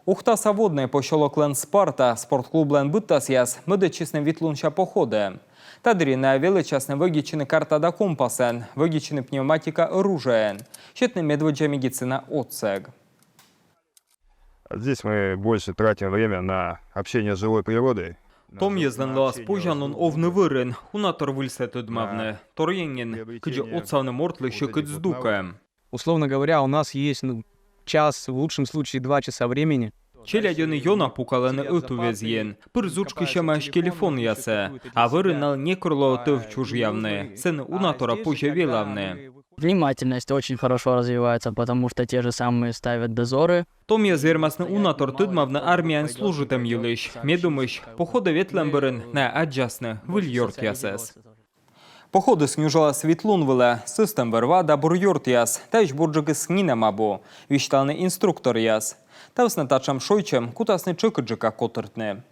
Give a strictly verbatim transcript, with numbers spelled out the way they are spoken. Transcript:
Ухтаса Водный посёлоклӧн «Спарта» спортклублӧн быдтасъяс мӧдӧдчисны ветлунся походӧ. Та дырйи найӧ велӧдчасны вӧдитчыны карта да компасӧн, вӧдитчыны пневматика оружиеӧн, сетны медводдза медицина отсӧг. Здесь мы больше тратим время на общение с живой природой. Том йӧзлӧн лоас позянлун овны вӧрын, уна тор выльсӧ тӧдмавны, торйӧн нин, кыдзи отсавны мортлы сьӧкыд здукӧм. Условно говоря, у нас есть ну, час, в лучшем случае два часа времени. Челядьӧны ёна пукалӧны ӧтуввезйын, пыр зутшкысьӧмаӧсь телефонъясӧ, а вӧрын налы некор лоӧ тӧв чужъявны, сэні уна тора позьӧ велавны. Внимательность очень хорошо развивается, потому что те же самые ставят дозоры. Том йӧз вермасны уна тор тӧдмавны армияын служитӧм йылысь. Ме думысь, походӧ ветлӧм бӧрын найӧ аддзасны выль ёртъясӧс. Походыс нюжалас ветлун вылӧ, сӧстӧм вӧр-ва да бур ёртъяс, таысь бурджыкыс нинӧм абу, висьталӧны инструкторъяс. Та вӧсна татшӧм шойччӧм кутасны тшӧкыдджыка котыртны.